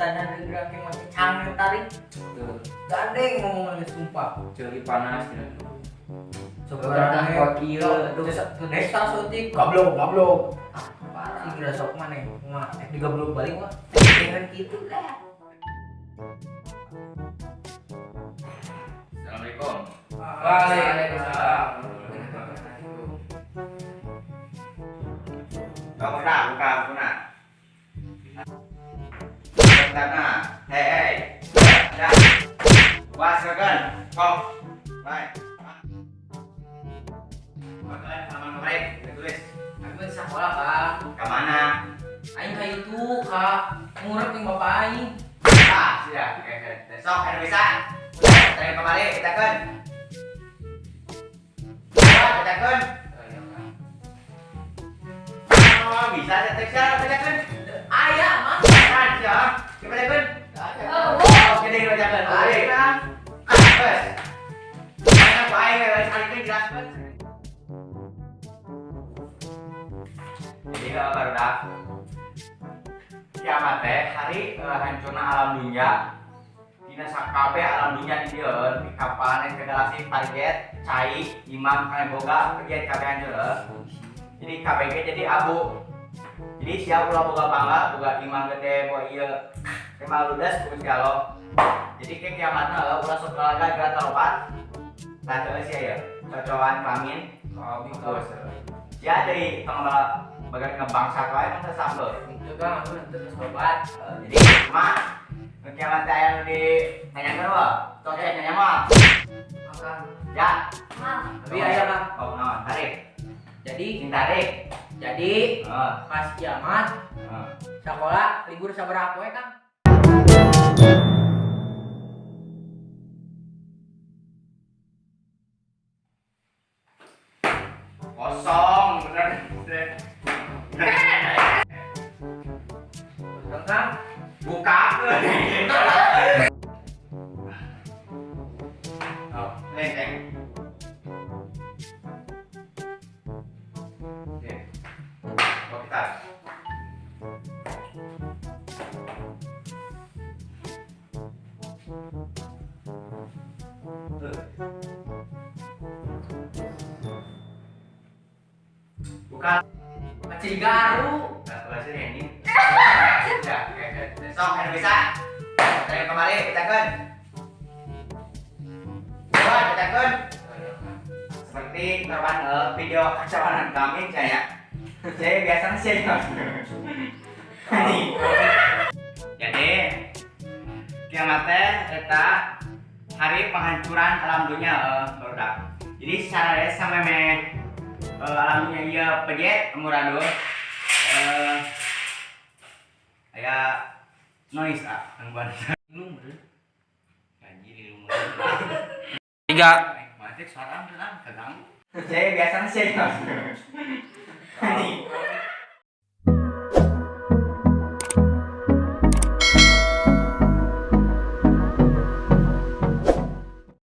Tanya geura ke mah cang tarik. Tuh, Gandeng ngomong geus sumpah. Ceuli panas gitu. Sebenarnya Wakil, aduh. Desa sotik gablok gablok. Ah, parah. Sih kira sok maneh. Mah digablok balik mah. Dengan kitu lah. Assalamualaikum. Waalaikumsalam. Buka, buka, buka. Bentar, hei, hei. Dah. Was, kan? Kok. Baik. Makan sama kemarin, tulis. Aku di sekolah, Kang. Ke mana? Aing ka itu, Kak. Ngurep jeung bapak aing. Ah, siap. Oke, sok, ada bisa. Tadi kembali, kita kan. Kita kan. Oh, bisa cetek siapa kita kan? Aya, mah. Kan, siap. Kita kan. Oke, deh, kita kan. Oke. Ah, bes. Mana baik, sekali jelaskan. Jadi baru dah. Kiamat teh hari hancurna alam dunia. Dina sakabeh alam dunia di dieu, di kapalan ke galaksi target, cai, imam kane boga, pegiat kabeh hancur. Jadi KBG jadi abu. Jadi siap ulah boga bangga, boga imam gede, boga ieu. Kemal ludes ku Gusti Allah. Jadi ke kiamatna ulah sok galaga geura tarobat. Tah teu sia ieu. Cocoan kelamin. Bagus. Sia deui tong bagian ngebangsat wae mah sambel. Itu Kang, aku henteu geus tobat. Jadi mah kiamat teh aya nu ditanyakeun wa. Cocok nanya mah. Akang. Ya. Tapi aya Kang. Oh, naon? Tarik. Jadi, Sing tarik. jadi Heeh. pas kiamat Heeh. sekolah libur sabaraha poe, Kang? Kosong bener. Kang, Kang. Buka. Oh, lenteng. Oke. Oh, kita. Buka. Cigaru. Bahasa ini. Ya, oke, oke. Sok, ada bisa. Tadi kembali, kita kan. Coba kita kan. Seperti korban video kecelakaan kami, saya. Saya biasanya sih. Jadi, kiamat teh eta hari penghancuran alam dunia barudak. Jadi secara sampai me alam dunia ieu pejet muradul. Aya noise ah gangguan. Lu meureun. Gaji di rumah. Tiga. Macet suara beneran keganggu. Saya biasanya sih.